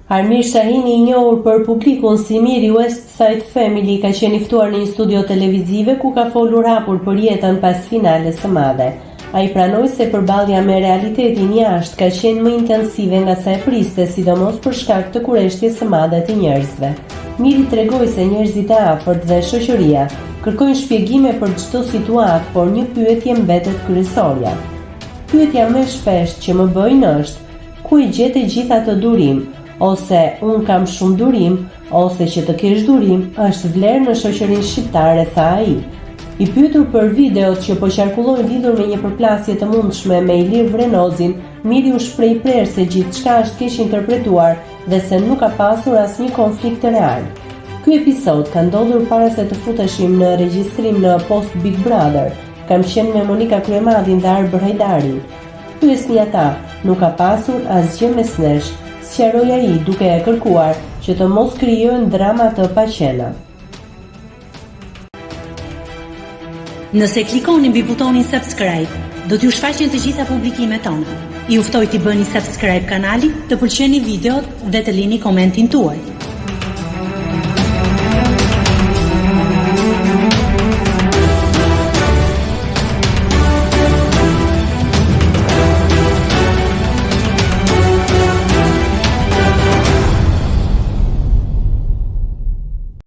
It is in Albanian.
Armir Shahini i njohur për publikun si Miri i West Side Family ka qenë i ftuar në një studio televizive ku ka folur hapur për jetën pas finales së madhe. Ai pranoi se përballja me realitetin jashtë ka qenë më intensive nga sa e priste, sidomos për shkak të kureshtjes së madhe të njerëzve. Miri tregoi se njerëzit e afërt dhe shoqëria kërkojnë shpjegime për çdo situatë, por një pyetje mbetet kryesorja. Pyetja më e shpeshtë që më bëjnë është, ku e gjete gjithë atë durim, ose unë kam shumë durim, ose që të kesh durim është vlerë në shoqërinë shqiptare, tha ai. I pyetur për videot që po qarkullojnë lidhur me një përplasje të mundshme me Ilir Vrenozin, Miri u shpreh i prerë se gjithçka është keqinterpretuar dhe se nuk ka pasur asnjë konflikt real. Ky episod ka ndodhur para se të futeshim në regjistrim në Post Big Brother. Kam qenë me Monika Kryemadhin dhe Arbër Hajdarin. Pyesni ata, nuk ka pasur asgjë mes nesh, sqaroi ai duke e kërkuar që të mos krijojnë drama të paqena. Nëse klikoni mbi butonin subscribe, do t'ju shfaqen të gjitha publikimet tona. Ju ftoj t'i bëni subscribe kanalit, të pëlqeni videot dhe të lini komentin tuaj.